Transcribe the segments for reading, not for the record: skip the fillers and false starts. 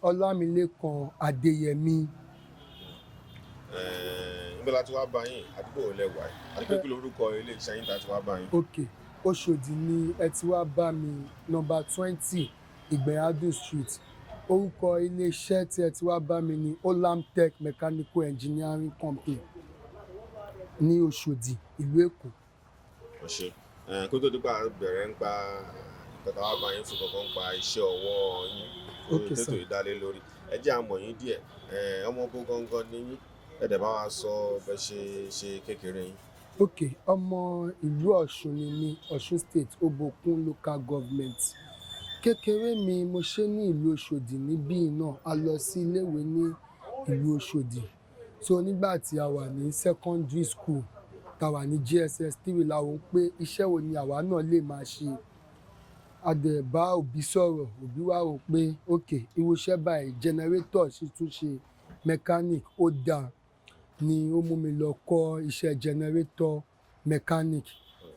Ọlámilékan Adéyẹmí. Níbo la ti wá bá yín? Àdúgbò wo lẹ wà yìí? Àti pé kí lorúkọ ilé iṣẹ́ yín tá a ti wá bá yín? Ok, Òṣòdì ni ẹ ti wá bá mi, nọ́mbà 20 Ìgbẹ̀yàdùn Street. Orúkọ iléeṣẹ́ tí ẹ ti wá bá mi ní Olamtech Mechanical Engineering Company ní Òṣòdì, ìlú Èkó. Ẹ ṣé. Kó tó di pa bẹ̀rẹ̀ ń pa nǹkan tá a wá bá yín fún kankan ń pa iṣẹ́ ọwọ́ yín Ok, tètò sir. ìdálé lórí. Ẹ jẹ́ a mọ̀ yín díẹ̀. Ọmọ bó gangan ni yín? Ẹ dẹ̀ bá wa sọ bẹ́ ṣe ṣe kékeré yín. Ok, ọmọ ìlú Ọ̀ṣun ni mí, Ọ̀ṣun State, Obòkun Local Government. Kékeré mi, mo ṣe ní ìlú Òṣòdì níbí náà. A lọ sí iléèwé ní ìlú Òṣòdì. So nígbà tí a wà ní secondary school, tá wà ní JSS 3, la wò ó pé iṣẹ́ wo ni àwa náà lè máa ṣe. A dẹ̀ bá òbí sọ̀rọ̀, òbí wa rò pé ok, irú iṣẹ́ báyìí, generator ṣì tún ṣe mechanic, ó dáa ni ó mú mi lọ kọ́ iṣẹ́ generator mechanic.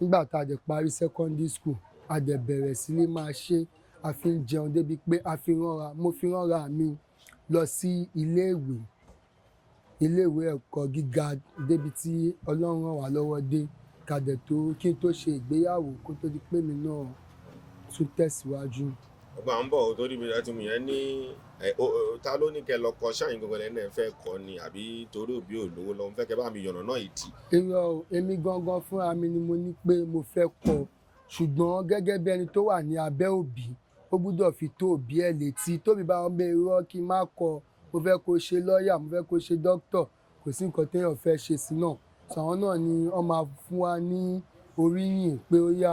Nígbà tá a dẹ̀ parí secondary school, a dẹ̀ bẹ̀rẹ̀ sí ní máa ṣe. A fi ń jẹun débi pé a fi ránra, mo fi ránra mi lọ sí iléèwé, iléèwé ẹ̀kọ́ gíga, débi tí Ọlọ́run ràn wá lọ́wọ́ dé, ká dẹ̀ tó kí n tó ṣe ìgbéyàwó, kó tó di pé mi náà tún tẹ̀síwájú. Ọgbà ń bọ̀ torí mi láti mú yẹn ní ta ló ní kẹ́ lọ kọ́ ṣáàyìn gangan lẹ́nu ẹ̀ fẹ́ kọ́ ni, àbí torí òbí ò lówó lọ́wọ́ fẹ́ kẹ́ bá mi yànnà náà ìdí? Irọ́ o, èmi gangan fúnra mi ni mo ní pé mo fẹ́ kọ́, ṣùgbọ́n gẹ́gẹ́ bí ẹni tó wà ní abẹ́ òbí, ó gbúdọ̀ fi tó òbí ẹ̀ létí. Tóbi bá wọn bẹ irọ́ kí n má kọ́, mo fẹ́ kó ṣe lọ́ọ̀yà, mo fẹ́ kó ṣe dókítà, kò sí nǹkan téèyàn fẹ́ ṣe sí náà. So àwọn náà ni wọ́n máa fún wa ní oríyìn pé ó yá,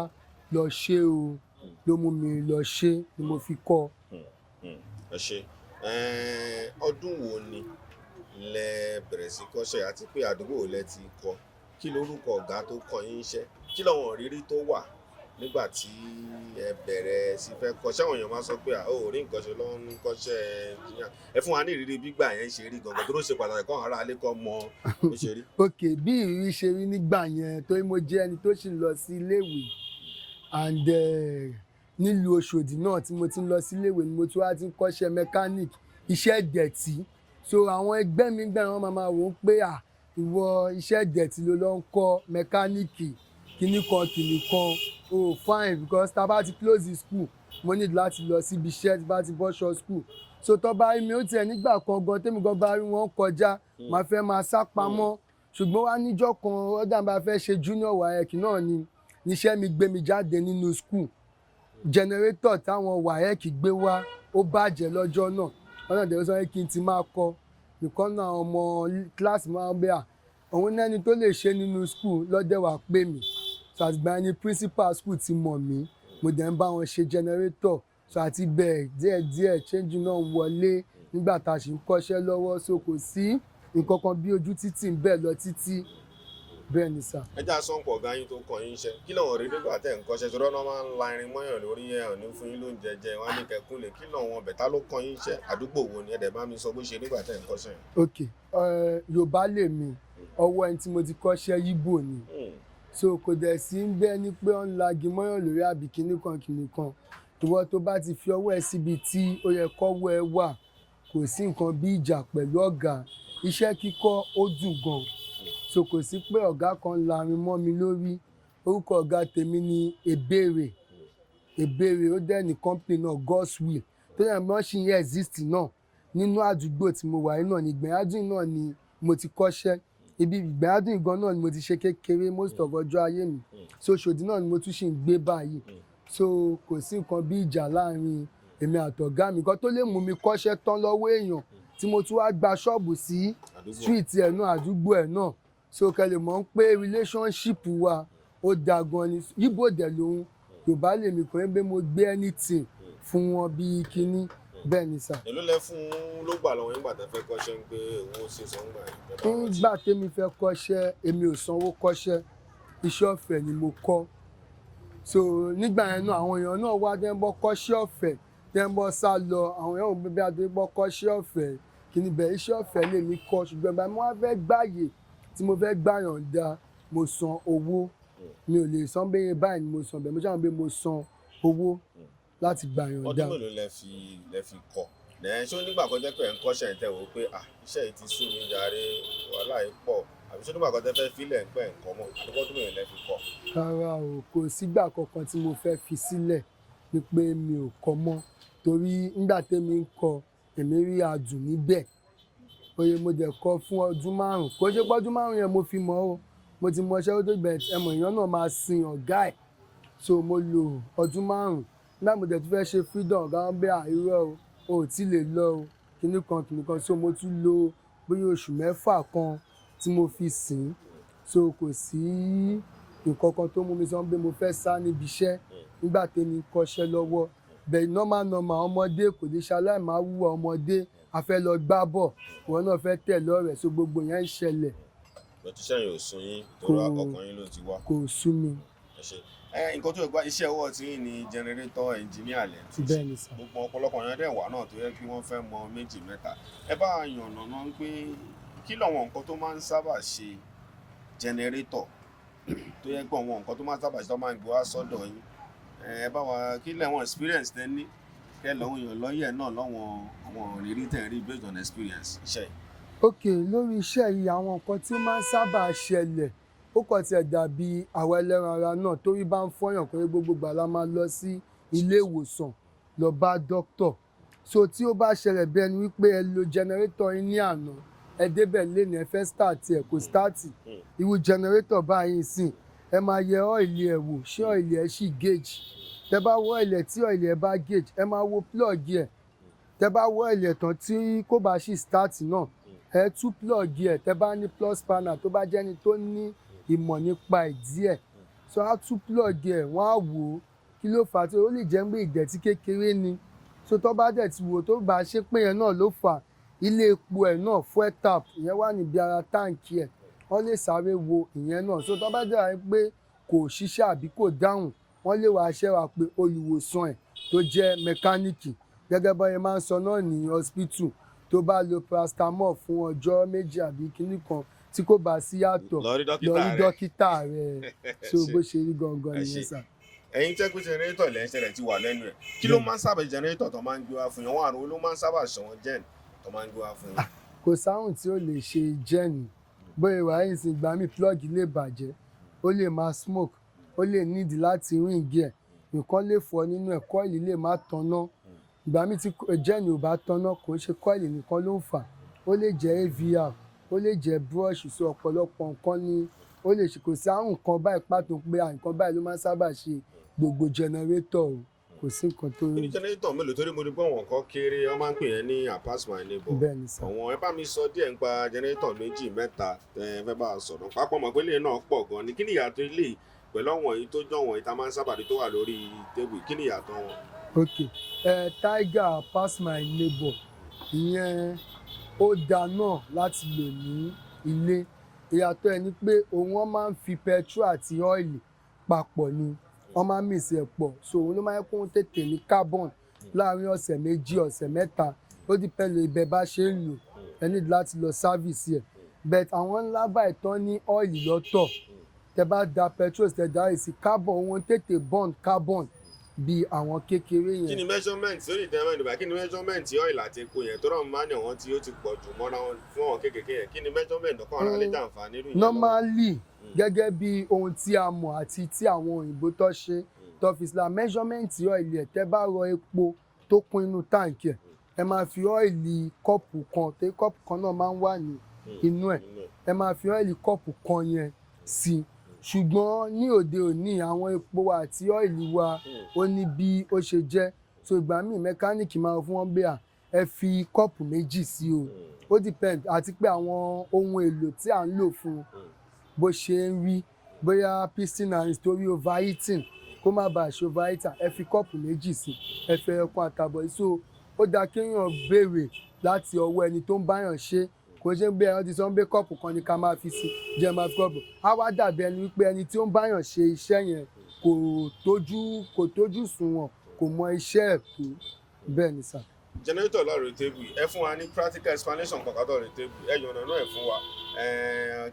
lọ ṣe o. Ló mú mi lọ ṣe ni mo fi kọ́. Ẹ ṣe. Ọdún wo ni lẹ bẹ̀rẹ̀ sí kọ́ṣẹ́, àti pé àdúgbò wo lẹ ti kọ́? Kí lorúkọ ọ̀gá tó kọ́ yín iṣẹ́? Kí làwọn ìrírí tó wà nígbà tí ẹ bẹ̀rẹ̀ sí fẹ́ kọ́ṣẹ́? Àwọn èèyàn máa sọ pé ó rí nǹkan ṣe lọ́wọ́ ń kọ́ṣẹ́ engineer. Ẹ fún wa ní ìrírí gbígbà yẹn ṣe rí gangan tó ló ṣe pàtàkì kọ́ ará alẹ́ kọ́ mọ bó ṣe rí. Ok, bí ìrírí ṣe rí nígbà yẹn, torí mo jẹ́ ẹni tó sì ń lọ sí iléèwé and nílùú Òṣòdì náà tí mo ti ń lọ sí iléèwé ni mo tún wá ti ń kọ́ṣẹ́ mechanic, iṣẹ́ ìdẹ̀tí. So àwọn ẹgbẹ́ mi gbà, wọ́n máa wò ó pé, à, ìwọ, iṣẹ́ ìdẹ̀tí ló lọ ń kọ́, mechanic kíní kan kíní kan. Oh, fine, because tá a bá ti close the school, mo need láti lọ síbi iṣẹ́ tí bá ti bọ́ṣọ school. So tó bá rí mi, ó tiẹ̀ nígbà kan gan tẹ́mi gan bá rí wọn kọjá, màá fẹ́ máa sá pamọ́. Ṣùgbọ́n wá níjọ́ kan, ọ̀dà bá fẹ́ ṣe junior WAEC náà ni níṣẹ́ mi gbé mi jáde nínú school. Generator táwọn WAEC gbé wá, ó bàjẹ́ lọ́jọ́ náà. Wọ́n náà dẹ̀ sọ pé kí n ti máa kọ́ nìkan náà. Ọmọ kíláàsì máa ń bẹ́ à òun náà ni tó lè ṣe nínú school lọ́dẹ̀ wá pè mí. So àtìgbà yẹn ni principal school ti mọ̀ mí. Mo dẹ̀ ń bá wọn ṣe generator. So àti bẹ́ẹ̀ díẹ̀díẹ̀, change náà wọlé nígbà tá a sì ń kọ́ṣẹ́ lọ́wọ́. So kò sí nǹkan kan bí ojú títì ń bẹ̀ lọ títí bẹ́ẹ̀ ni sà. Ẹ já sọ́ǹpọ̀ ọ̀gá yín tó kọ́ yín iṣẹ́. Kí làwọn rí nígbà tẹ̀ ń kọ́ṣẹ́? Ṣọlá náà máa ń la irin mọ́yàn lórí ẹ̀ ò ní fún yín lóúnjẹ jẹ, wọ́n á ní kẹkún lè. Kí làwọn ọbẹ̀ tá ló kọ́ yín iṣẹ́? Àdúgbò wo ni? Ẹ dẹ̀ bá mi sọ bó ṣe nígbà tẹ̀ ń kọ́ṣẹ́ yẹn. Ok, Yorùbá lè mi, ọwọ́ ẹni tí mo ti kọ́ṣẹ́, Yíbò ni. So kò dẹ̀ sí ń bẹ́ẹ̀ ni pé ó ń lagi mọ́yàn lórí àbí kinní kan kinní kan. Ìwọ tó bá ti fi ọwọ́ ẹ síbi tí ó yẹ kọ́wọ́ ẹ wà, kò sí nǹkan bí ìjà pẹ̀lú ọ̀gá. Iṣẹ́ kíkọ́ ó dùn gan. So kò sí pé ọ̀gá kan larin mọ́ mi lórí. Orúkọ ọ̀gá tèmi ni Ebere. Ebere, ó dẹ̀ ní company náà, God's Will, tó yẹ mọ́ ṣì ń exist náà nínú àdúgbò tí mo wà yìí náà ní Ìgbẹ́yàdùn náà ni mo ti kọ́ṣẹ́. Ibi Ìgbẹ́yàdùn gan náà ni mo ti ṣe kékeré most of ọjọ́ ayé mi. So Òṣòdì náà ni mo tún ṣì ń gbé báyìí. So kò sí nǹkan bí ìjà láàrin èmi àtọ̀gá mi. Nǹkan tó lè mú mi kọ́ṣẹ́ tán lọ́wọ́ èèyàn tí mo tún wá gba ṣọ́ọ̀bù sí Àdúgbò. street ẹ̀ náà, àdúgbò ẹ̀ náà. So kẹ́ lè mọ̀ pé relationship wa ó dáa gan ni. Yíbò dẹ̀ lòun, Yorùbá lèmi, kò ní pé mo gbé anything fún wọn bíi kinní bẹ́ẹ̀ ni sà. Èló lẹ fún ló gbà lọ́wọ́ nígbà tẹ́ fẹ́ kọ́ṣẹ́, ń pé owó sísan ń gbà yẹn, tẹ́ bá rántí? Nígbà tèmi fẹ́ kọ́ṣẹ́, èmi ò sanwó kọ́ṣẹ́, iṣẹ́ ọ̀fẹ́ ni mo kọ́. So nígbà yẹn náà, àwọn èèyàn náà wá tẹ́ ń bọ́ kọ́ṣẹ́ ọ̀fẹ́, tẹ́ ń bọ́ sá lọ. Àwọn èèyàn ò bí adé bọ́ kọ́ṣẹ́ ọ̀fẹ́ kíní bẹ́ẹ̀. Iṣẹ́ ọ̀fẹ́ lèmi kọ́, ṣùgbọ́n ìgbà mo wá fẹ́ gbàyè tí mo fẹ́ gbàyànjá, mo san owó. Mi ò lè san bẹ́ẹ̀ báyìí ni mo san bẹ́ẹ̀. Mo ṣáà mọ̀ pé mo san owó láti gbàyànjá. Ọdún mélòó lẹ fi kọ́? Ẹ̀ ṣó nígbà kan jẹ́ pé ẹ̀ ń kọ́ṣẹ́ ẹ̀ tẹ̀ wò ó pé, ah, iṣẹ́ yìí ti sú mi jàre, wàhálà yìí pọ̀, àbí ṣó nígbà kan tẹ́ fẹ́ fílẹ̀ ń pẹ́ ń kọ́ mọ́, àdúgbò tó mìíràn lẹ́ fi kọ́? Rárá o, kò sígbà kankan tí mo fẹ́ fi sílẹ̀ ní pé mi ò kọ́ mọ́, torí nígbà tẹ́mi ń kọ́, èmi rí adùn níbẹ̀. Oye, mo dẹ̀ kọ́ fún ọdún 5. Kò ṣe pé ọdún 5 yẹn mo fi mọ̀ o. Mo ti mọ iṣẹ́ tó bẹ̀rẹ̀, ẹmọ èèyàn náà máa sin ọ̀gá ẹ̀. So mo lò ọdún 5. Nígbà mo dẹ̀ tún fẹ́ ṣe freedom, ọ̀gá wọn bẹ́ àìrọ́ o, o ò tí lè lọ o, kíní kan kíní kan. So mo tún lò bóyá oṣù 6 kan tí mo fi sìn. So kò sí nǹkan kan tó mú mi sọ pé mo fẹ́ sá níbi iṣẹ́ nígbà tẹ́mi ń kọ́ṣẹ́ lọ́wọ́. Bẹ́ẹ̀ normal normal, ọmọdé kò lè ṣaláì máa wúwa ọmọdé, a fẹ́ lọ gbá bọ̀, ìwọ náà fẹ́ tẹ̀ lọ́rẹ̀ẹ́, so gbogbo yẹn ń ṣẹlẹ̀. Bẹ́ẹ̀ iṣẹ́ yẹn ò sú yín, torí ọkàn yín ló ti wá. Kò sú mi. Ẹ ṣé. Ẹ nǹkan tó gba iṣẹ́ ọwọ́ tí yín ni generator engineer lẹ̀ tún ṣe. Bẹ́ẹ̀ ni sà. Gbogbo ọ̀pọ̀lọpọ̀ yẹn dẹ̀ wà náà tó yẹ kí wọ́n fẹ́ mọ méjì mẹ́ta. Ẹ bá yànnàná pé kí làwọn nǹkan tó máa ń sábà ṣe generator, tó yẹ pé àwọn nǹkan tó máa ń sábà ṣe tó máa ń gbé wá sọ́dọ̀ yín. Ẹ bá wa kí lẹ́wọ̀n experience tẹ́ ní, kẹ́ lọ́wọ́ èèyàn lọ́yẹ̀ náà lọ́wọ́n àwọn ìrírí tẹ̀ ń rí based on experience iṣẹ́ yìí. Ok, lórí iṣẹ́ yìí, àwọn nǹkan tí ó máa ń sábà ṣẹlẹ̀, ó kàn tiẹ̀ dàbí àwa ẹlẹ́ran ara náà, torí bá ń fọyàn pé gbogbo ìgbà la máa lọ sí ilé ìwòsàn lọ bá dókítà. So tí ó bá ṣẹlẹ̀ bí ẹni wípé ẹ lo generator yín ní àná, ẹ débẹ̀ lénìí, ẹ fẹ́ start ẹ̀, kò start. Irú generator báyìí sìn, ẹ máa yẹ oil ẹ̀ wò, ṣé oil ẹ̀ ṣì gauge? Tẹ bá wo oil ẹ̀, tí oil ẹ̀ bá gauge, ẹ máa wo plug ẹ̀. Tẹ bá wo oil ẹ̀ tán, tí kò bá ṣì start náà, ẹ tú plug ẹ̀. Tẹ bá ní plus spanner, tó bá jẹ́ni tó ní ìmọ̀ nípa ẹ̀ díẹ̀, so á tú plug ẹ̀, wọ́n á wò ó kí ló fà á, tí ó lè jẹ́ pé ìdẹ̀tí kékeré ni. So tó bá dẹ̀ ti wò, tó bá ṣe pé yẹn náà ló fà á, ilé epo ẹ̀ náà, fuel tap, ìyẹn wà níbi ara táǹkì ẹ̀, wọ́n lè sáré wo ìyẹn náà. So tó bá dẹ̀ wá pé kò ṣiṣẹ́ àbí kò dáhùn, wọ́n lè wá ṣẹ́ wa pé olùwòsàn ẹ̀ tó jẹ́ mẹkáníìkì, gẹ́gẹ́ bọ́ yẹn máa ń sọ náà ní hospital, tó bá lo paracetamol fún ọjọ́ 2 àbí kíní kan, tí kò bá sí yàtọ̀, lọ rí lọ dókítà rí rẹ. Dókítà rẹ. So Ṣé. bó ṣe rí gangan Ẹ nìyẹn ṣé. sà. Ẹ̀yin tẹ́ pé generator lẹ́ ń ṣẹlẹ̀ ti wà lẹ́nu ẹ̀, kí ló máa ń sábà generator tó máa ń gbé wá fún yín? Wọ́n àrùn ló máa ń sábà ṣọ̀wọ́n gen tó máa ń gbé wá fún yín? Kò sáhùn tí ó lè ṣe gen. Bóyá ìwà yìí sì gbà mí, plug lè bàjẹ́, ó lè máa smoke, ó lè nídìí láti ring ẹ̀, nǹkan lè fọ́ nínú ẹ̀, coil lè má tanná. Ìgbà míì tí gen ò bá tanná, kò ń ṣe coil nìkan ló ń fà, ó lè jẹ́ AVR, ó lè jẹ́ brush. So ọ̀pọ̀lọpọ̀ nǹkan ni ó lè ṣe. Kò sí àrùn kan báyìí pàtó pé nǹkan báyìí ló máa ń sábà ṣe gbogbo generator o. Kò sí nǹkan tó Ní generator mélòó? Torí mo rí pé àwọn kan kéré, wọ́n máa ń pè yẹn ní pass my neighbor. Bẹ́ẹ̀ ni sà. Àwọn ẹ bá mi sọ díẹ̀ nípa generator méjì mẹ́ta tẹ ẹ fẹ́ bá a sọ̀rọ̀ pápọ̀ mọ̀ pé ilé náà pọ̀ gan ni. Kí ni ìyàtọ̀ ilé pẹ̀lú àwọn èyí tó jọ̀wọ́n èyí tá a máa ń sábà rí tó wà lórí table? Kí ni ìyàtọ̀ wọn? Ok, Tiger, pass my neighbor, ìyẹn ó da náà láti lò ní ilé. Ìyàtọ̀ ẹ̀ ni pé òun, wọ́n máa ń fi petrol àti oil papọ̀ ni, wọ́n máa ń mix ẹ̀ pọ̀. So òun ló máa ń kó tètè ní carbon láàárín ọ̀sẹ̀ 2, ọ̀sẹ̀ 3. Ó depend lórí ibẹ̀ bá ṣe ń lò. Ẹ ní láti lọ service ẹ̀. But àwọn ńlá báyìí tán ní oil lọ́tọ̀, tẹ bá da petrol, tẹ da èsì carbon, òun tètè burn carbon bí àwọn kékeré Kí yẹn. ni measurement lórí ìtẹ́wọ́n ìdìbò? Kí ni measurement oil àti epo yẹn tó rọ̀ máa ní àwọn tí ó ti pọ̀ jù mọ́ra wọn fún àwọn kéékèèké yẹn? Kí ni measurement ọkàn ara lè jàǹfààní irú ìyẹn lọ́wọ́? Normally, gẹ́gẹ́ bí ohun tí a mọ̀ àti tí àwọn òyìnbó tó ṣe tó fi sílá, measurement oil ẹ̀, tẹ́ bá rọ epo tó kún inú táǹkì ẹ̀, ẹ máa fi oil kọ́ọ̀pù kan, torí kọ́ọ̀pù kan náà máa ń wà ní inú ẹ̀, ẹ máa fi oil kọ́ọ̀pù kan yẹn sí i. Ṣùgbọ́n ní òde òní, àwọn epo wa àti oil wa, ó ní bí ó ṣe jẹ́. So ìgbà míì, mẹkáníìkì máa fún wọn bí à ẹ fi kọ́ọ̀pù 2 sí o. Ó depend, àti pé àwọn ohun èlò tí à ń lò fún un, bó ṣe ń rí, bóyá piston and torí overheating, kó má bàa ṣe overheating, ẹ fi kọ́ọ̀pù 2 sí, ẹ fi ẹyọkan àtàbọ̀. So ó dáa kéèyàn béèrè láti ọwọ́ ẹni tó ń báyàn ṣe. Kò ṣe ń gbé ẹran ti sọ ń gbé kọ́ọ̀pù kan ní ká máa fi sí jẹ́ máa fi kọ́ọ̀pù, á wá dàbí ẹni wípé ẹni tí ó ń báyàn ṣe iṣẹ́ yẹn kò tójú sùnwọ̀n, kò mọ iṣẹ́ ẹ̀ tó. Bẹ́ẹ̀ ni sà. Generator lórí table, ẹ fún wa ní practical explanation kankan tó lórí table. Ẹ yànnà náà ẹ fún wa.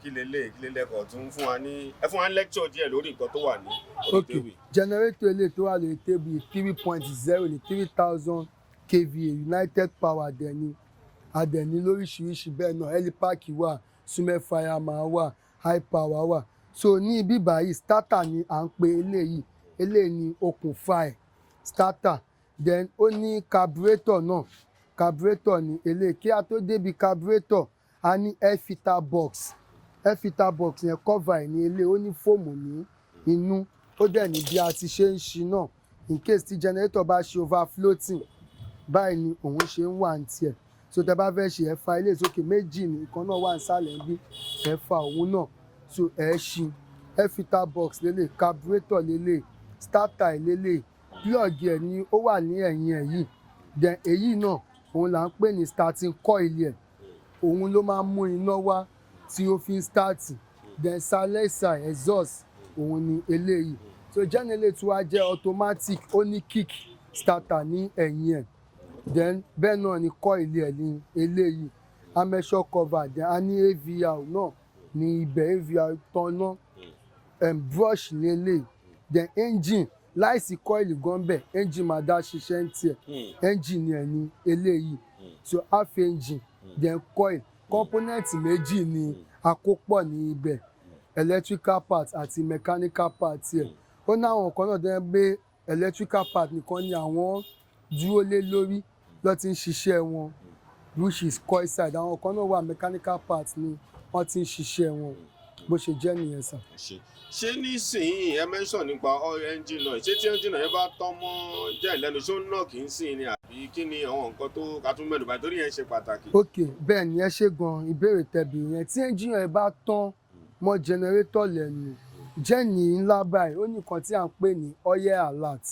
Kí lélẹ̀, kí lélẹ̀ kọ̀ tún fún wa ní, ẹ fún wa ní lecture díẹ̀ lórí nǹkan tó wà ní orí Ok, table. Generator eléyìí tó wà lórí table, 3.0 ní, 3000 kVA United Power dẹ̀ ni. Adẹ̀ní lóríṣiríṣi bẹ́ẹ̀ náà. Helipark wà, Sumer Fireman wà, High Power wà. So ní ibi báyìí, starter ni à ń pe eléyìí. Eléyìí ni okùnfà ẹ̀, starter. Then ó ní carburetor náà. Carburetor ni eléyìí. Kí a tó débi carburetor, a ní air filter box. Air filter box yẹn, cover ẹ̀ ní eléyìí. Ó ní foam ní inú, ó dẹ̀ ní bí a ti ṣe ń ṣí náà. In case tí generator bá ṣe overfloating, báyìí ni òun ṣe ń wà ní tiẹ̀. So tẹ bá fẹ́ ṣe, ẹ fa ilé sókè. Méjì ní, ìkan náà wà nísàlẹ̀ níbí, ẹ fa òun náà, so ẹ ṣí. Air filter box lélẹ̀, carburetor lélẹ̀, starter lélẹ̀, plug ẹ̀ ní ó wà ní ẹ̀yìn ẹ̀ yìí. Then èyí náà, òun là ń pè ní starting coil ẹ̀. Òun ló máa ń mú iná wá tí ó fi ń start. Then silencer, exhaust, òun ni eléyìí. So generator wa jẹ́ automatic, ó ní kick starter ní ẹ̀yìn ẹ̀. Then bẹ́ẹ̀ náà ni coil ẹ̀ ní eléyìí, armature cover. Then a ní AVR náà ní ibẹ̀, AVR tanná, brush ní eléyìí. Then engine, láìsí coil gan bẹ́ẹ̀, engine máa dá ṣiṣẹ́ ń tiẹ̀. Engine ẹ̀ ní eléyìí. So half engine, then coil. Component méjì ni a kó pọ̀ ní ibẹ̀, electrical part àti mechanical part ẹ̀. Ó ní àwọn kan náà tó jẹ́ pé electrical part nìkan ni àwọn dúró lé lórí ló ti ń ṣiṣẹ́ wọn, which is coil side. Àwọn kan náà wà, mechanical part ni wọ́n ti ń ṣiṣẹ́ wọn. Bó ṣe jẹ́ nìyẹn, sir. Ṣe ṣé nísìnyí, ẹ mention nípa oil, engine náà, ṣé tí engine náà yẹn bá tán mọ́ jẹ́ ìlẹ́nu, ṣó ń náà kì í sìn ni, àbí kí ni àwọn nǹkan tó ká tún mẹ́nu báyìí, torí yẹn ṣe pàtàkì? Ok, bẹ́ẹ̀ ni, ẹ ṣe gan ìbéèrè tẹ̀bì yẹn. Tí engine ẹ bá tán mọ́ generator lẹ́nu, gen ńlá báyìí, ó ní nǹkan tí à ń pè ní oil alert.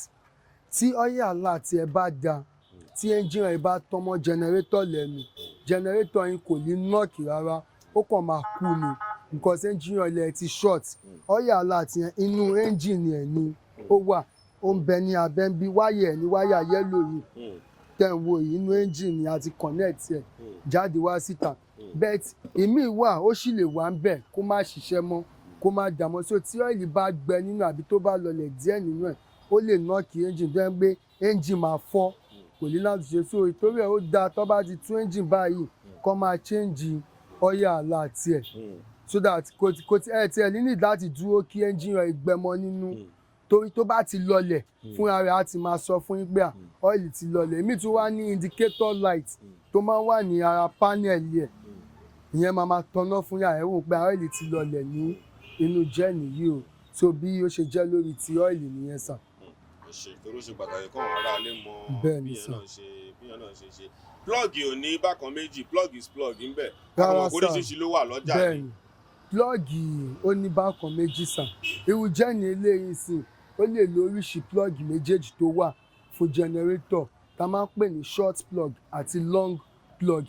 Tí oil alert ẹ bá da, tí engine ẹ bá tán mọ́ generator lẹ́nu, generator yín kò ní knock rárá, ó kàn máa kú ni, because engine oil ẹ ti short. Oil alert yẹn, inú engine ẹ ni ó wà. Ó ń bẹ ní abẹ́ ń bí wáyà ẹ̀ ní wáyà yellow yìí tẹ̀ ń wo yìí. Inú engine ni a ti connect ẹ̀ jáde wá síta. But ìmíì wà, ó sì lè wà ń bẹ̀ kó má ṣiṣẹ́ mọ́, kó má dààmú. So tí oil bá gbẹ nínú àbí tó bá lọlẹ̀ díẹ̀ nínú ẹ̀, ó lè knock engine tó ń gbé, engine máa fọ́, kò ní láti ṣe. So ìtorí ẹ̀, ó dáa tó bá ti tún engine báyìí, kó máa change oil alert ẹ̀, so that kò tí ẹ tiẹ̀ ní need láti dúró kí engine oil gbẹ mọ́ nínú, torí tó bá ti lọlẹ̀, fúnra rẹ̀ á ti máa sọ fún yín pé à, oil ti lọlẹ̀. Èmi tún wá ní indicator light tó máa ń wà ní ara panel ẹ̀. Ìyẹn máa tanná fún yàrá ẹ̀ wò pé oil ti lọlẹ̀ ní inú gen yìí o. So bí ó ṣe jẹ́ lórí ti oil nìyẹn, sir. Ẹ ṣe, torí ó ṣe pàtàkì kọ́ àwọn aráalé mọ Bẹ́ẹ̀ ni, bí yẹn sir. náà ṣe, bí yẹn náà ṣe ṣe. Plug ò ní bákan méjì, plug is plug ń bẹ. Rárá, àwọn sir. oríṣiríṣi ló wà lọ́jà. Bẹ́ẹ̀ ni, plug ó ní bákan méjì, sir. Irú gen eléyìí sìn, ó lè lo oríṣi plug méjèèjì tó wà fún generator, tá a máa ń pè ní short plug àti long plug.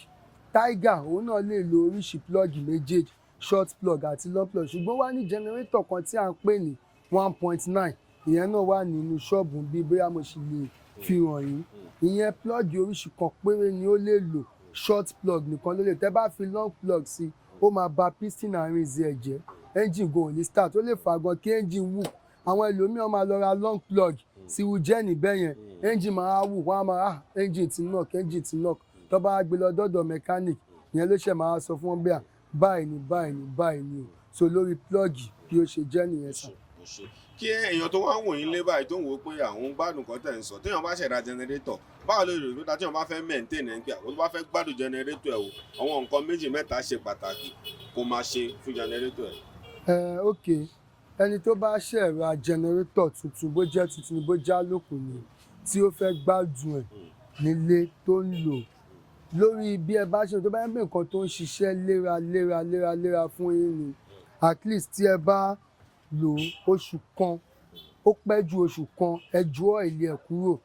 Tiger, òun náà lè lo oríṣi plug méjèèjì, short plug àti long plug. Ṣùgbọ́n wá ní generator kan tí à ń pè ní 1.9, ìyẹn náà wà nínú ṣọ́ọ̀bù bí, bóyá mo sì lè fi hàn yín. Ìyẹn, plug oríṣi kan péré ni ó lè lò, short plug nìkan ló lè. Tẹ́ bá fi long plug sí, ó máa ba piston àárín ìzì ẹ̀ jẹ́, engine gan ò ní start, ó lè fà gan kí engine wù. Àwọn ẹlòmíràn máa lọ ra long plug sí irú gen bẹ́ẹ̀ yẹn, engine máa wù, wọ́n á máa, "Ah, engine ti knock, engine ti knock." Tó bá gbé lọ dọ́dọ̀ mechanic, ìyẹn ló ṣe máa sọ fún wọn bí i báyìí ni, báyìí ni, báyìí ni o. So lórí plug, bí ó ṣe jẹ́ nìyẹn, sir. Kí èèyàn tó wá ń wò yín lé báyìí, tó ń wò ó pé àwọn ń gbádùn kan tẹ̀ ń sọ, téèyàn bá ṣẹ̀dá generator, báwo ló rò pé téèyàn bá fẹ́ maintain ẹ̀ ń pè àwọn tó bá fẹ́ gbádùn generator ẹ̀ o, àwọn nǹkan méjì mẹ́ta ṣe pàtàkì kó máa ṣe fún generator ẹ̀? Ẹ ok, ẹni tó bá ṣẹ̀ ra generator tuntun, bó jẹ́ tuntun ni, bó jẹ́ àlòkù ni, tí ó fẹ́ gbádùn ẹ̀ nílé tó ń lò, lórí bí ẹ bá ṣe tó bá ń gbé nǹkan tó ń ṣiṣẹ́ léra léra léra léra fún yín ni, at least tí ẹ bá lò oṣù kan, ó pẹ́ ju oṣù kan, ẹ ju oil ẹ̀ kúrò,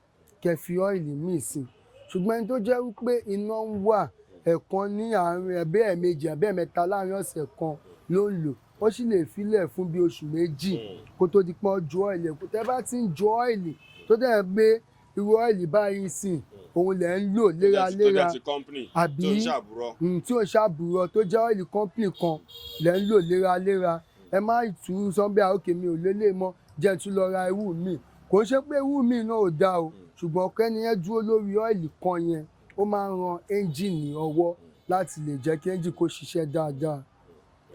kẹ́ fi oil míì sí. Ṣùgbọ́n ẹni tó jẹ́ wípé iná ń wà ẹ̀kan ní àárín ẹ̀bí, ẹ̀ẹ̀mejì àbí ẹ̀ẹ̀mẹ́ta láàárín ọ̀sẹ̀ kan ló ń lò, ó sì lè filẹ̀ fún bí oṣù 2 kó tó di pọ́n ju oil ẹ̀. Tẹ́ bá ti ń ju oil, tó dẹ̀ gbé irú oil báyìí sìn, òun lẹ̀ ń lò léraléra, tó jẹ́ ti company àbí tó ń ṣàbúrò. Tí ò ń ṣàbùrọ̀, tó jẹ́ oil company kan lẹ̀ ń lò léraléra, ẹ má tú sọ́nbẹ́ àókè mi ò lélẹ̀ mọ́, jẹ́ tún lọ ra irú mi. Kò ń ṣe pé ewu mi náà ò dáa o, ṣùgbọ́n kẹ́ni yẹn dúró lórí ọ́ìlì kan yẹn, ó máa ń ran ẹ́ńjìnì ọwọ́ láti lè jẹ́ kí ẹ́ńjìn kó ṣiṣẹ́ dáadáa.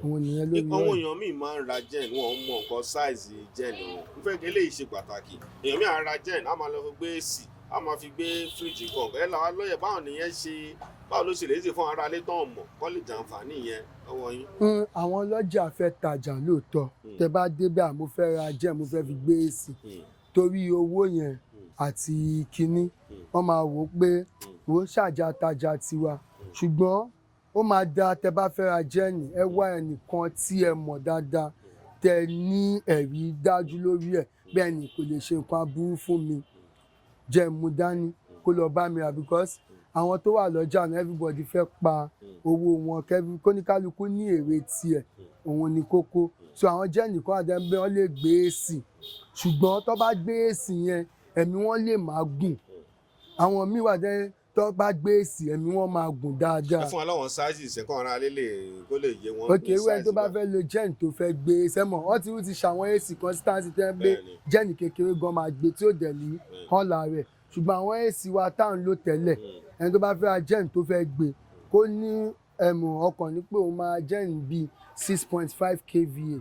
Òun nìyẹn lórí Àwọn ọ́ìlì. èèyàn míì máa ń ra gen, wọn ò mọ nǹkan size gen wọn. N fẹ́ kí eléyìí ṣe pàtàkì. Èèyàn míì á ra gen, á máa lọ fi gbé AC, á máa fi gbé fíríjì kọ̀ọ̀kan. Ẹ làwọn lọ́yẹ̀, báwo nìyẹn ṣe, báwo ló ṣe lè ṣe fún ara ilé tán mọ̀ kọ́ lè jàǹfààní yẹn lọ́wọ́ yín? Àwọn ọlọ́jà fẹ́ tajà lóòótọ́. Tẹ bá débẹ̀, à mo fẹ́ ra gen, mo fẹ́ fi gbé AC, torí owó yẹn àti kinní, wọ́n máa wò ó pé wò ó ṣàjà tajà tiwa. Ṣùgbọ́n ó máa dáa, tẹ bá fẹ́ ra gen, ẹ wá ẹnìkan tí ẹ mọ̀ dáadáa, tẹ ní ẹ̀rí dájú lórí ẹ̀, bẹ́ẹ̀ ni kò lè ṣe nǹkan aburú fún mi, jẹ́ mú dání kó lọ bá mi rà, because àwọn tó wà lọ́jà náà, everybody fẹ́ pa owó wọn, kóníkálukú ní èrè tiẹ̀, òun ni kókó. So àwọn gen kan àdẹ́gbẹ́ wọ́n lè gbé AC, ṣùgbọ́n tó bá gbé AC yẹn, ẹ̀mí wọn lè má gùn. Àwọn míì wà dẹ́, tó bá gbé AC, ẹ̀mí wọn máa gùn dáadáa. Ẹ fún wa láwọn sizes ẹ̀kọ́ ara lè kó lè yé wọn. Ok, irú ẹni tó bá fẹ́ lo gen tó fẹ́ gbé sẹ́mọ̀, wọ́n ti ṣàwọn AC consistency tẹ́ ń gbé gen kékeré gan máa gbé tí ó dẹ̀ ní hàn rẹ̀. Ṣùgbọ́n àwọn AC wa tá à ń lò tẹ́lẹ̀, ẹni tó bá fẹ́ ra gen tó fẹ́ gbé, kó ní ẹ̀mù ọkàn ní pé òun máa gen bíi 6.5 kVA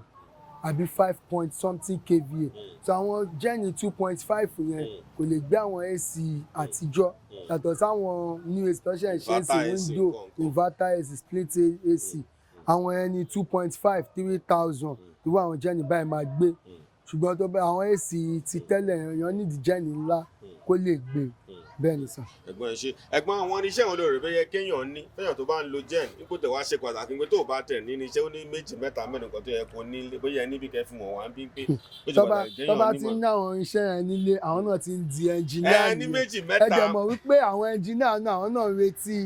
àbí five point something kVA. So àwọn gen 2.5 yẹn kò lè gbé àwọn AC àtijọ́, yàtọ̀ sáwọn new AC tó ṣe ń ṣe sí window inverter AC, split AC. Àwọn ẹni 2.5, 3,000, irú àwọn gen báyìí máa gbé. Ṣùgbọ́n tó bá àwọn AC ti tẹ́lẹ̀, èèyàn nídìí gen ńlá kó lè gbé. Bẹ́ẹ̀ ni sà. Ẹ̀gbọ́n, ẹ ṣe. Ẹ̀gbọ́n, àwọn oníṣẹ́ wọn lóore bẹ́yẹ kéèyàn ní fẹ́yàn tó bá ń lo gen nípò tẹ̀ wá ṣe pàtàkì pé tó o bá tẹ̀ ní iṣẹ́ ó ní méjì, mẹ́ta, mẹ́rin kan tó yẹ kó ní, bóyá ẹ níbi kẹ́ fún wọn wá ń bí pé ó ṣe pàtàkì Tó bá kéèyàn ti nímọ̀. ń ní àwọn iṣẹ́ yẹn nílé, àwọn náà ti ń di ẹnjìníà Ẹ ní nìyẹn. méjì, Ẹ mẹ́ta. jẹ́ mọ̀ wípé àwọn ẹnjìníà náà, àwọn náà ń retí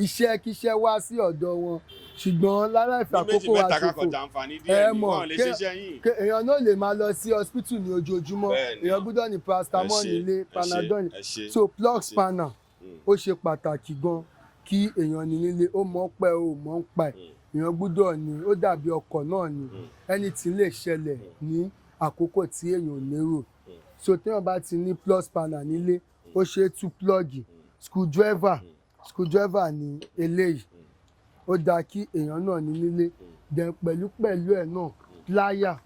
iṣẹ́ kíṣẹ́ wá sí ọ̀dọ̀ wọn, ṣùgbọ́n láláì fi Ní méjì, àkókò wa mẹ́ta kakọ̀ ṣòfò. jàǹfààní Ẹ díẹ̀ ní mọ̀, wọn lè ṣiṣẹ́ yín. Èèyàn náà lè máa lọ sí hospital ní ojoojúmọ́. Èèyàn gbọ́dọ̀ ní paracetamol nílé, panadol. So plug spanner, ó ṣe pàtàkì gan kí èèyàn ní nílé. Ó mọ̀ pẹ́ o mọ̀ ń pa ẹ̀, èèyàn gbọ́dọ̀ ní. Ó dàbí ọkọ̀ náà ni, anything lè ṣẹlẹ̀ ní àkókò tí èèyàn ò lérò. So téèyàn bá ti ní plug spanner nílé, ó ṣe é tú plug. Screwdriver, screwdriver ní eléyìí, ó dáa kí èèyàn náà ní nílé. Then pẹ̀lú pẹ̀lú ẹ̀ náà, plier,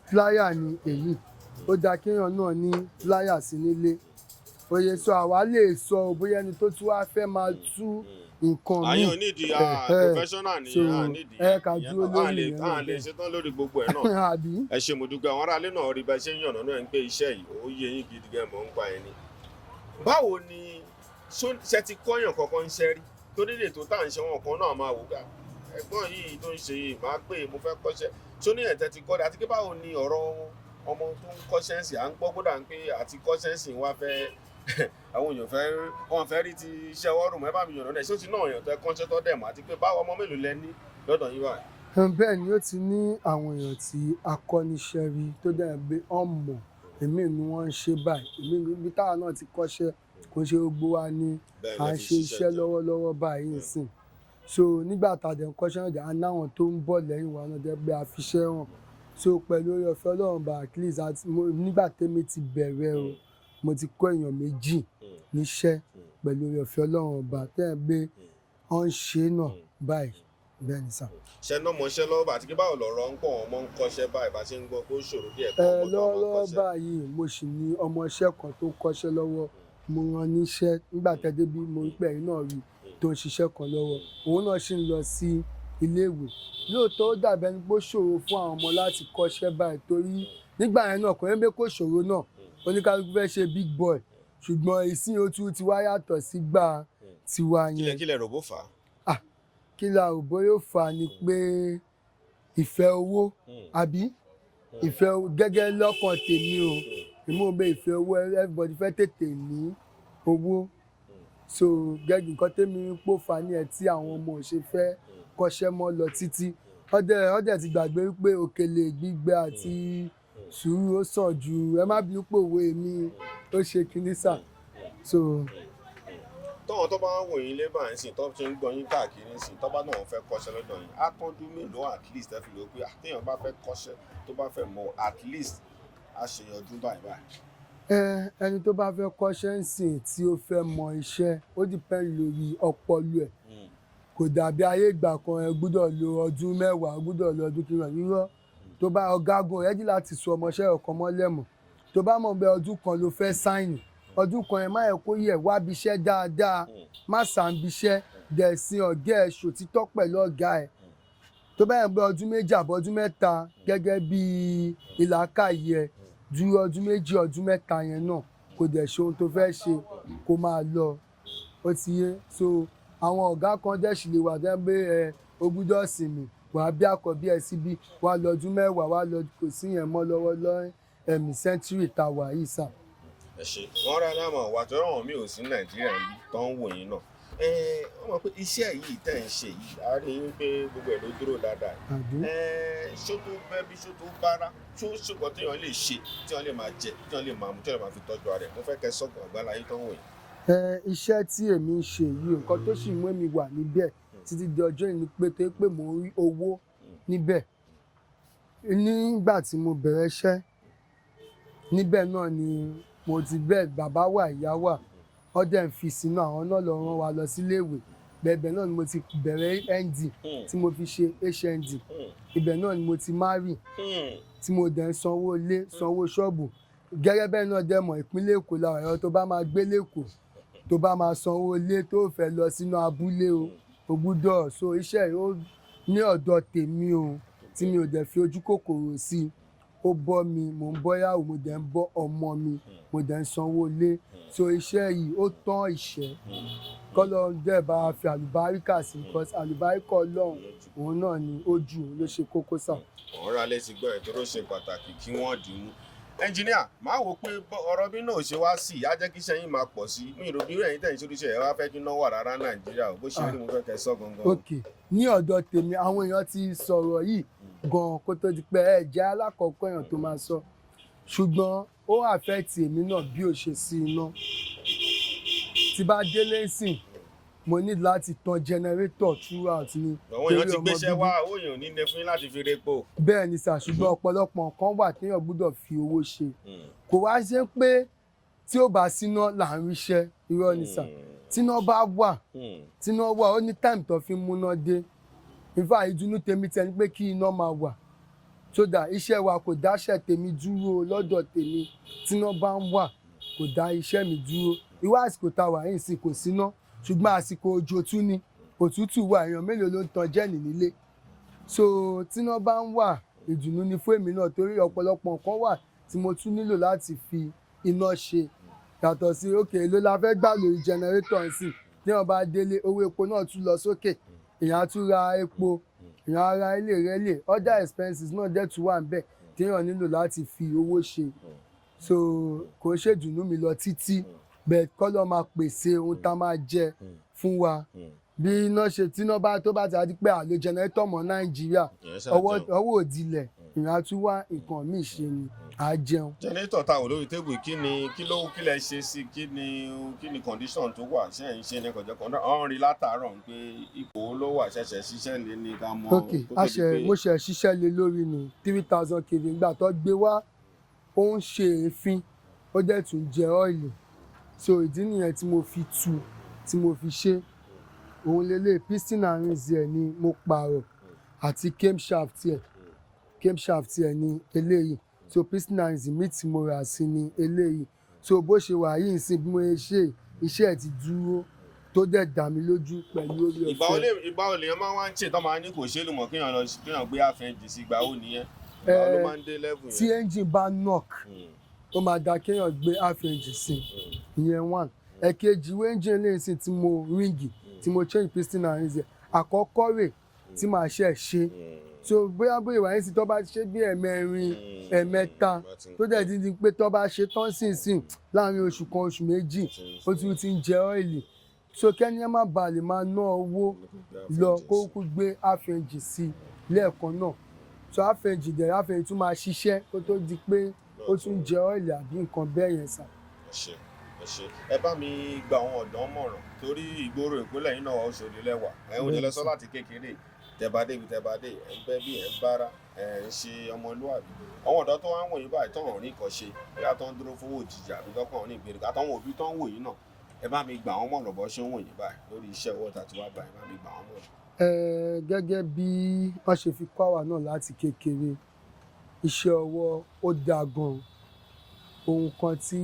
plier ní èyí, ó dáa kí èèyàn náà ní plier sí nílé. Oye, so àwa lè sọ bóyá ẹni tó tún wá fẹ́ máa tú nǹkan míì. Àyàn nídìí professional ni. So, à nídìí ẹ ká dúró lórí ìyẹn náà à lè bẹ́ẹ̀. ṣetán lórí gbogbo ẹ̀ náà. Àbí. Ẹ ṣe, mo dúpẹ́. Àwọn aráalé náà rí bá ṣe ń yànnà náà ń pé iṣẹ́ yìí ó yé yín gidi gan mọ̀ ń pa ẹni. Báwo ni ṣe ti kọ́yàn kankan ń ṣẹ́ rí torí lè tó tá à ń ṣe wọn kan náà máa wò ká ẹ̀gbọ́n yìí tó ń ṣe yìí máa pè mo fẹ́ kọ́ṣẹ́ tó ní ẹ̀tẹ́ ti kọ́ àti pé báwo ni ọ̀rọ̀ ọmọ tó ń kọ́ṣẹ́ ń sìn? À ń gbọ́ kódà ń pé àti kọ́ṣẹ́ ń sìn wá fẹ́ àwọn èèyàn fẹ́ wọn fẹ́ rí ti iṣẹ́ ọwọ́ rùn. Ẹ bá mi yànnà náà, ṣé ó ti náà èèyàn tó ẹ kọ́ṣẹ́ tó dẹ̀ mọ́, àti pé báwo, ọmọ mélòó lẹ ní lọ́dọ̀ yín báyìí? Bẹ́ẹ̀ ni, ó ti ní àwọn èèyàn tí akọ́niṣẹ́ rí tó dẹ̀ pé ọmọ èmi ni wọ́n ń ṣe báyìí. Èmi níbi táwa náà ti kọ́ṣẹ́, kò ṣe gbogbo wa ni Bẹ́ẹ̀ à lẹ ń fi ṣe ṣiṣẹ́ iṣẹ́ jọ. lọ́wọ́lọ́wọ́ báyìí nsìn. So nígbà tá a dẹ̀ ń kọ́ṣẹ́ náà dẹ̀, a náwọn tó ń bọ̀ lẹ́yìn wa náà dẹ̀ pé a fi iṣẹ́ hàn. So pẹ̀lú oore ọ̀fẹ́ Ọlọ́run bá, at least àti nígbà tẹ́mi ti bẹ̀rẹ̀ o, mo ti kọ́ èèyàn méjì níṣẹ́ pẹ̀lú oore ọ̀fẹ́ Ọlọ́run ọba tẹ́ ẹ pé wọ́n ń ṣe náà báyìí. Bẹ́ẹ̀ ni sà. Ṣe náà mọṣẹ́ lọ́wọ́ bá, àti pé báwo lọ̀rọ̀ ń pọ̀ wọ́n mọ́ ń kọ́ṣẹ́ báyìí, bá ṣe ń gbọ́ pé ó ṣòro díẹ̀ kọ́ Ẹ ọmọ tó máa lọ́wọ́lọ́wọ́ kọ́ṣẹ́? báyìí, mo sì ní ọmọọṣẹ́ kan tó ń kọ́ṣẹ́ lọ́wọ́. Mo rán níṣẹ́ nígbà tẹ́ débi, mo rí pé ẹ̀yin náà rí tó ń ṣiṣẹ́ kan lọ́wọ́. Òun náà sì ń lọ sí iléèwé. Lóòótọ́, ó dàbí ẹni pé ó ṣòro fún àwọn ọmọ láti kọ́ṣẹ́ báyìí, torí nígbà yẹn náà kò ní pé kò ṣòro náà, oníkálukú fẹ́ ṣe big boy, ṣùgbọ́n ìsìn ó tún ti wá yàtọ̀ sígbà tiwa Kílẹ̀ yẹn. Kílẹ̀ rò bó fà á? Kí la ò bóyá ó fà á ni pé ìfẹ́ owó, àbí ìfẹ́ gẹ́gẹ́ lọ́kàn tèmi o, èmi ò bẹ ìfẹ́ owó, everybody fẹ́ tètè ní owó. So gẹ́gẹ́ nǹkan tèmi ń pò fà ní ẹ̀ tí àwọn ọmọ ò ṣe fẹ́ kọ́ṣẹ́ mọ́ lọ títí. Ọdẹ ti gbàgbé wípé òkèlè gbígbẹ àti sùúrù ó sàn ju, ẹ má bínú pé òwe mi ó ṣe kinní sà. So Tọ́wọ́n tó bá ń wò yín lé báyìí sìn, tó ṣe ń gbọ́ yín káàkiri sìn, tó bá náà fẹ́ kọ́ṣẹ́ lọ́dọ̀ yín, á tọ́dún mélòó at least ẹ fi lè pé àtẹ̀yàn bá fẹ́ kọ́ṣẹ́, tó bá fẹ́ mọ̀, at least á ṣe ọdún báyìí báyìí? Ẹ ẹni tó bá fẹ́ kọ́ṣẹ́ ń sìn, tí ó fẹ́ mọ iṣẹ́, ó depend lórí ọpọlọ ẹ̀. Kò dàbí ayé ìgbà kan, ẹ gbúdọ̀ lo ọdún 10, gbúdọ̀ lo ọdún kìíní irọ́. Tó bá ọ̀gágun ready láti sọ ọmọọṣẹ́ ọ̀kan mọ́lẹ̀ mọ̀, tó bá mọ̀ pé ọdún kan ló fẹ́ sign, ọdún kan yẹn, má yẹ kó yẹ, wá bí iṣẹ́ dáadáa, má sàǹbí iṣẹ́ dẹ̀, sin ọ̀gá ẹ̀, ṣòtítọ́ pẹ̀lú ọ̀gá ẹ̀. Tó bá yẹ pé ọdún 2 àbọ̀ ọdún 3, gẹ́gẹ́ bí ìlàkàyè ẹ̀, dúró ọdún 2, ọdún 3 yẹn náà, kò dẹ̀ ṣe ohun tó fẹ́ ṣe, kó máa lọ. Ó ti yé. So àwọn ọ̀gá kan dẹ̀ sì lè wà dẹ́ pé ẹ o gbúdọ̀ sinmi, wàá bí àkọ́bí ẹ síbí, wàá lọ ọdún 10, wàá lọ. Kò sí yẹn mọ́ lọ́wọ́ lọ́wọ́ ẹ̀mí century tá a wà yìí sà. Ẹ ṣe wọn rà lámọ wà tó ràn mí ò sí Nàìjíríà ń bí tó ń wò yín náà. Ẹ wọ́n mọ̀ pé iṣẹ́ yìí tẹ̀ ń ṣe yìí, a rí i pé gbogbo ẹ̀ ló dúró dáadáa. Àbí? Ẹ ṣó tó bẹ́ bí ṣó tó bára ṣó ṣùgbọ́n téèyàn lè ṣe, téèyàn lè máa jẹ, téèyàn lè máa mu, téèyàn lè máa fi tọ́jú ara ẹ̀? Mo fẹ́ kẹ́ sọ́kàn àgbáláyé tó ń wò yín. Ẹ iṣẹ́ tí èmi ń ṣe yìí, nǹkan tó sì mú èmi wà níbẹ̀ títí di ọjọ́ yìí ni pé tó pé mò ń rí owó níbẹ̀. Nígbà tí mo bẹ̀rẹ̀ iṣẹ́ níbẹ̀ náà ni mo ti bẹ́ẹ̀, bàbá wà, ìyá wà, wọ́n dẹ̀ ń fi sínú, àwọn náà lọ rán wa lọ síléèwé. Bẹ́ẹ̀ náà ni mo ti bẹ̀rẹ̀ ND tí mo fi ṣe HND. Ibẹ̀ náà ni mo ti marry, tí mo dẹ̀ ń sanwó ilé, sanwó ṣọ́ọ̀bù. Gẹ́gẹ́ bẹ́ẹ̀ náà dẹ̀ mọ̀, ìpínlẹ̀ Èkó làwọn ẹ̀rọ tó bá máa gbé lẹ́kọ̀ọ́, tó bá máa sanwó ilé, tó fẹ́ lọ sínú abúlé o, o gbúdọ̀. So iṣẹ́ yìí, ó ní ọ̀dọ̀ tèmi o, tí mi ò dẹ̀ fi ojú kòkòrò sí i, ó bọ́ mi, mò ń bọ́ yàwó, mo dẹ̀ ń bọ́ ọmọ mi, mo dẹ̀ ń sanwó ilé. So iṣẹ́ yìí, ó tán ìṣẹ́, kọ́lọ́ dẹ̀ bá a fi àlùbáríkà sí, because àlùbáríkà Ọlọ́run, òun náà ni ó jù, ló ṣe kókó sà. Ọ̀rọ̀ alẹ́ ti gbọ́ ẹ̀ tó ló ṣe pàtàkì kí wọ́n dì í mú. Ẹnjìníà máa wò pé ọ̀rọ̀ bí náà ṣe wá sí i, á jẹ́ kí iṣẹ́ yín máa pọ̀ sí i. Mi ìrò bí ẹ̀yin tẹ̀ ń ṣe oríṣẹ́ ẹ̀ wá fẹ́ kí náà wà rárá Nàìjíríà o, bó ṣe rí, mo fẹ́ kẹ́ sọ gangan. Ok, ní ọ̀dọ̀ tèmi, àwọn èèyàn ti sọ̀rọ̀ yìí gan kó tó di pé ẹ jẹ́ alákọ̀ọ́kọ́ èèyàn tó máa sọ, ṣùgbọ́n ó affect èmi náà bí ó ṣe sí iná. Tí bá délé sìn, mo ní láti tan generator throughout ni. Àwọn èèyàn ti torí ọmọ gbéṣẹ́ bíbí. wá, owó èèyàn ò ní lè fún yín láti fi repo. Bẹ́ẹ̀ ni sà, ṣùgbọ́n ọ̀pọ̀lọpọ̀ nǹkan wà téèyàn gbúdọ̀ fi owó ṣe. Kò wá ṣe pé tí ó bá síná là ń ríṣẹ́, irọ́ ni sà. Tíná bá wà, tíná wà, ó ní time tó fi ń múná dé. In fact, ìdùnnú tèmi tẹ ni pé kí iná máa wà, so that iṣẹ́ wa kò dáṣẹ́ tèmi dúró. Lọ́dọ̀ tèmi, tíná bá ń wà, kò dá iṣẹ́ mi dúró. Irú àsìkò tá a wà yìí sí, kò síná, ṣùgbọ́n àsìkò òjò tún ni, òtútù wà, èèyàn mélòó ló ń tan gen nílé? So tíná bá ń wà, ìdùnnú ni fún èmi náà, torí ọ̀pọ̀lọpọ̀ nǹkan wà tí mo tún nílò láti fi iná ṣe, yàtọ̀ sí òkè èló la fẹ́ gbà lórí generator ń sìn. Tí wọ́n bá délé, owó epo náà tún lọ sókè, èèyàn á tún ra epo, èèyàn á ra ilé rẹ̀ lè, other expenses náà dẹ̀ tún wà níbẹ̀ téèyàn nílò láti fi owó ṣe. So kò ṣèdùnnú mi lọ títí bẹ́ẹ̀, kọ́ ló máa pèsè ohun tá a máa jẹ fún wa. Bí iná ṣe, tíná bá tó bá ti di pé àlò generator mọ́ Nàìjíríà, Ìyẹn ṣáà ọwọ́ jẹun. ọwọ́ òdìlẹ̀, ìrìn á tún wá nǹkan míì ṣe ni, à á jẹun. Generator tá a wò lórí table, kí ni kí ló kí lẹ ṣe sí? Kí ni condition tó wà? Ṣé ẹ̀ ń ṣe ní kọjá kan ọ̀hún rí látàárọ̀ ń pé ipò wo ló wà? Ṣẹ̀ṣẹ̀ ṣiṣẹ́ lé ní ká mọ Ok, kó tó a di ṣe pé- mo ṣe ṣiṣẹ́ lé lórí ní 3,000 kV. Nígbà tó gbé wá, ó ń ṣe èéfín, ó dẹ̀ tún jẹ oil. So ìdí nìyẹn tí mo fi tu, tí mo fi ṣe. Òun lélẹ̀, piston and rings ẹ̀ ni mo pààrọ̀, àti camshaft ẹ̀. Camshaft ẹ̀ ni eléyìí. So piston and rings mi tí mo rà sí ni eléyìí. So bó ṣe wà yìí ń sìn, bí mo ṣe ṣe iṣẹ́ ẹ̀ ti dúró, tó dẹ̀ dá mi lójú pẹ̀lú orí Ìgbà wo ọ̀fẹ́. lè ìgbà wo lèèyàn máa wá ń ṣe tán máa ní kò ṣe é lù mọ́, kéèyàn lọ kéèyàn gbé àfẹ́ǹjì sí? Ìgbà wo nìyẹn? Ìgbà wo ló máa ń dé level Tí yẹn? Engine bá knock, ó máa da kéèyàn gbé half engine sí, ìyẹn one. Ẹ̀kejì, ìwé engine lè sìn tí mo ring, tí mo change piston and rings ẹ̀, àkọ́kọ́ rè tí màá ṣe ṣe. So bóyá ìwà yẹn sì, tó bá ṣe bí ẹ̀mẹrin, ẹ̀mẹta, tó dẹ̀ ti di pé tó bá ṣe tán sínsìn, láàrin oṣù kan, oṣù 2, ó tún ti ń jẹ oil. So kẹ́ni ẹ má bàa lè máa ná owó lọ, kó kú gbé half engine sí lẹ́ẹ̀kan náà. So half engine dẹ̀, half engine tún máa ṣiṣẹ́ kó tó di pé ó tún jẹ oil àbí nǹkan bẹ́ẹ̀ yẹn sà. Ẹ ṣé, ẹ ṣé. Ẹ bá mi gba àwọn ọ̀dọ́ mọ̀ràn, torí ìgboro Èkó lẹ́yìn náà, Òṣòdì lẹ́wà ẹ̀ ń jẹ́ lọ sọ láti kékeré. Tẹ́ bá débi tẹ́ bá dé, ẹ̀ ń bẹ́ bí ẹ̀ ń bára ẹ̀ ń ṣe ọmọlúwàbí. Àwọn ọ̀dọ́ tó wá ń wò yín báyìí, tọ́hún rí nǹkan ṣe, bóyá tó ń dúró fowó òjijì àbí tọ́kàn ní ìgbèríko, àtàwọn òbí tó ń wò yín náà, ẹ bá mi gbà wọ́n mọ̀ràn bọ́ ṣe ń wò yín báyìí lórí iṣẹ́ ọwọ́ tàti wá báyìí, ẹ bá mi gbà wọ́n mọ̀ràn. Ẹ gẹ́gẹ́ bí wọ́n ṣe fi kọ́ àwa náà láti kékeré, iṣẹ́ ọwọ́ ó dáa gan. Ohun kan tí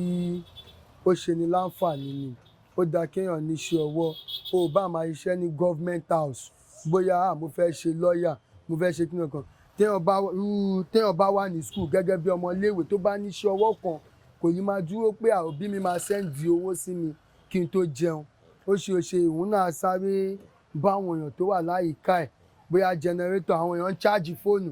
ó ṣe ni láǹfààní ni. Ó dáa kéèyàn ní iṣẹ́ ọwọ́. O ò bá máa ṣiṣẹ́ ní government house, bóyá mo fẹ́ ṣe lọ́ọ̀yà, mo fẹ́ ṣe kíni kan, téèyàn bá wà ní school gẹ́gẹ́ bí ọmọ iléèwé tó bá ní iṣẹ́ ọwọ́ kan, kò ní máa dúró pé àwọn òbí mi máa send owó sí mi kí n tó jẹun. Ó ṣe ó ṣe ìhun náà sáré bá àwọn èèyàn tó wà láyìíká ẹ̀, bóyá generator, àwọn èèyàn ń charge fóònù,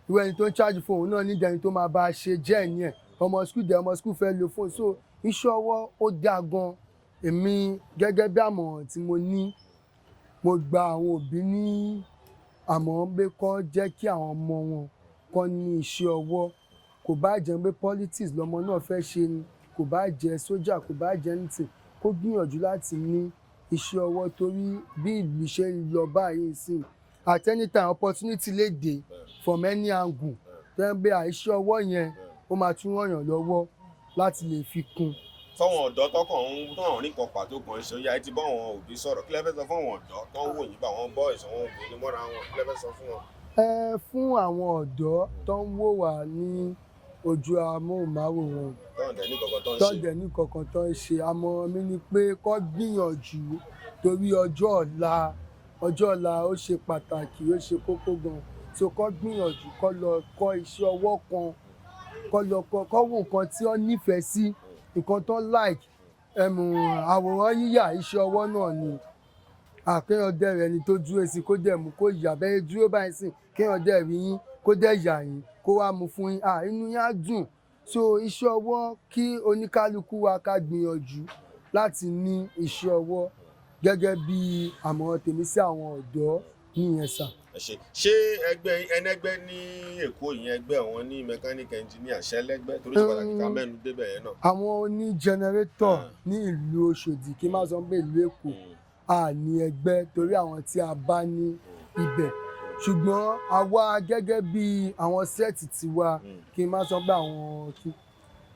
irú ẹni tó ń charge fóònù náà nídìí ẹni tó máa bá a ṣe jẹ́ ẹ̀ ẹ̀ ọmọ school dẹ̀, ọmọ school fẹ́ lo fóònù. So iṣẹ́ ọwọ́ ó dáa gan. Èmi gẹ́gẹ́ bí àmọ̀ràn tí mo ní, mo gba àwọn òbí ní àmọ̀ràn pé kó jẹ́ kí àwọn ọmọ wọn kó ní iṣẹ́ ọwọ́. Kò bá jẹ́ pé politics lọmọ náà fẹ́ ṣe ni, kò bá jẹ́ sójà, kò bá jẹ́ anything, kó gbìyànjú láti ní iṣẹ́ ọwọ́, torí bí ìlú ṣe ń lọ báyìí sí, at any time opportunity lè dé from any angle tó ń gbé iṣẹ́ ọwọ́ yẹn, ó máa tún ràn yàn lọ́wọ́ láti lè fi kún. Fáwọn ọ̀dọ́ tọkàn ń tọ̀hún ní nǹkan pàtó kan ṣe, ó yá, ẹ ti bá àwọn òbí sọ̀rọ̀, kí lẹ fẹ́ sọ fún àwọn ọ̀dọ́ tó ń wò yín bá àwọn boys, àwọn obìnrin mọ́ra wọn, kí lẹ fẹ́ sọ fún wọn? Ẹ fún àwọn ọ̀dọ́ tó ń wò wá ní ojú amóhùnmáwòrán, tọ́hún dẹ̀ ní kankan tó ń ṣe, tọ́jẹ̀ ní kankan tó ń ṣe, àmọ̀ràn mi ni pé kó gbìyànjú, torí ọjọ́ ọ̀la, ọjọ́ ọ̀la ó ṣe pàtàkì, ó ṣe kókó gan. So kó gbìyànjú kó lọ kọ́ iṣẹ́ ọwọ́ kan, kó lọ kọ́, kó wo nǹkan tí ó nífẹ̀ẹ́ sí, nǹkan tó like. Ẹ̀mù àwòrán yíyà, iṣẹ́ ọwọ́ náà ni. Àkéèyàn dẹ̀ rẹ̀ ni tó dúró sí, kó dẹ̀ mú kó yà bẹ́ẹ̀ dúró báyìí sí, kéèyàn dẹ̀ rí yín, kó dẹ̀ yà yín, kó wá mú fún yín, inú yín á dùn. So iṣẹ́ ọwọ́, kí oníkálukú wa ká gbìyànjú láti ní iṣẹ́ ọwọ́. Gẹ́gẹ́ bí àmọ̀ràn tèmi sí àwọn ọ̀dọ́ nìyẹn sà. Ẹ ṣe. Ṣé ẹgbẹ́ ẹnẹgbẹ́ ní Èkó ìyẹn, ẹgbẹ́ àwọn ní mechanic engineer ṣẹlẹ́gbẹ́, torí ṣe pàtàkì ká mẹ́nu débẹ̀ yẹn náà? Àwọn oní generator ní ìlú Òṣòdì, kí n má sọ pé ìlú Èkó, a ní ẹgbẹ́ torí àwọn tí a bá ní ibẹ̀. Ṣùgbọ́n àwa gẹ́gẹ́ bí àwọn set tiwa, kí n má sọ pé àwọn kí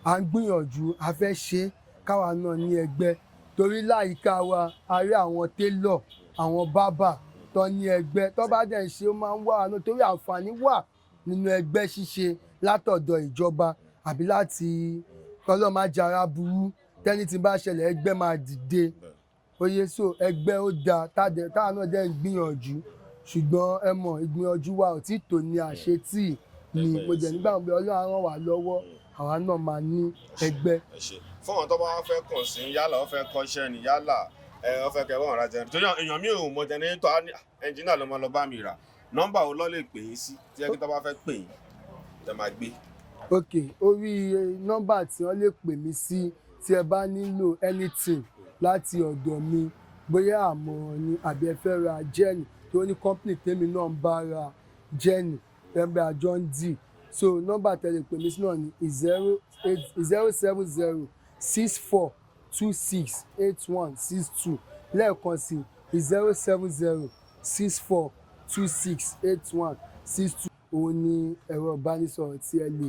à ń gbìyànjú, a fẹ́ ṣe káwa náà ní ẹgbẹ́, torí láyìíká wa a rí àwọn tailor, àwọn barber tó ní ẹgbẹ́. Tó bá dẹ̀ ń ṣe, ó máa ń wá wa náà, torí àǹfààní wà nínú ẹgbẹ́ ṣíṣe látọ̀dọ̀ ìjọba àbí láti kọ́lọ́ má jara burú tẹ́ni tí bá ṣẹlẹ̀, ẹgbẹ́ máa dìde oye. So ẹgbẹ́ ó dáa, táwa náà dẹ̀ ń gbìyànjú, ṣùgbọ́n ẹ mọ̀, ìgbìyànjú wa ò tí tó ní àṣetì ni. Mo dẹ̀ nígbà pé Ọlọ́run á ràn wá lọ́wọ́, àwa náà máa ní ẹgbẹ́. Ẹ ṣe. Fún àwọn tó bá wá fẹ́ kàn sí, yálà ó fẹ́ kọ́ṣẹ́ ni, yálà ẹ ó fẹ́ kẹ́ wọ́n ra generator, torí èèyàn mi ò mọ generator, á ní engineer ló máa lọ bá mi rà, nọ́mbà wo ló lè pè yín sí tí ẹ kí tó bá fẹ́ pè yín tẹ máa gbé? Ok, orí nọ́mbà tí wọ́n lè pè mí sí tí ẹ bá nílò anything láti ọ̀dọ̀ mi, bóyá àmọ̀ràn ni àbí ẹ fẹ́ ra gen, tó ní company tèmi náà ń bá ra gen, ẹgbẹ́ àjọ ń dì. So nọ́mbà tẹ́ lè pè mí sí náà ní 0807064268162. Lẹ́ẹ̀kan sí, 07064268162. Òun ni ẹ̀rọ ìbánisọ̀rọ̀ tí ẹ lè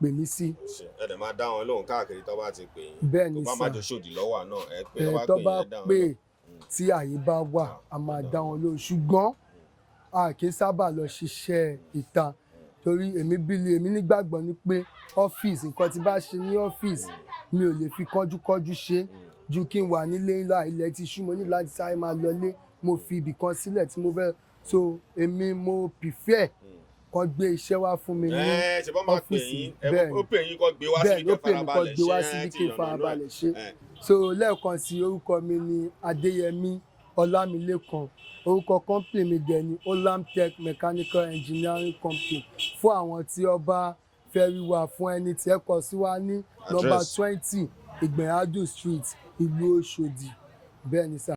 pè mí sí. Ẹ dẹ̀ máa dá wọn lóhùn káàkiri tó bá ti pè yín? Bẹ́ẹ̀ ni tó bá má sà. jọ ṣòdì lọ́wọ́ náà, ẹ pé Ẹ tó bá tó pè bá yín, ẹ dá wọn pè lóhùn. tí àyè bá wà, a máa dá wọn lóhùn, ṣùgbọ́n a kì í sábà lọ ṣiṣẹ́ ìta, torí èmi bílí, èmi nígbàgbọ́ ní pé ọ́fíìsì, nǹkan tí bá ṣe ní ọ́fíìsì, mi ò lè fi kánjúkánjú ṣe ju kí n wà nílé ńlá, ilẹ̀ ti ṣú, mo ní láti sáré máa lọlé, mo fi ibì kan sílẹ̀ tí mo fẹ́. So èmi mo prefer kán gbé iṣẹ́ wá fún mi ní Ẹ ṣe bọ́ máa pè ọ́fíìsì. yín, ẹ Bẹ́ẹ̀ ó pè yín kó gbé wá bẹ́ẹ̀ síbi ló kẹ́ pè mí kó farabalẹ̀ gbé wá ṣe síbi é kí tí n ìyànnà náà. farabalẹ̀ ṣe. So lẹ́ẹ̀kan sí, orúkọ mi ni Adéyẹmí Ọlámilékan. Orúkọ company mi dẹ̀ ni Olamtech Mechanical Engineering Company. Fún àwọn tí ó bá fẹ́ rí wa fún ẹni tí ẹ kọ sí wa ní nọ́mbà Address. 20 Ìgbẹ̀yàdù Street, ìlú Òṣòdì. Bẹ́ẹ̀ ni sà.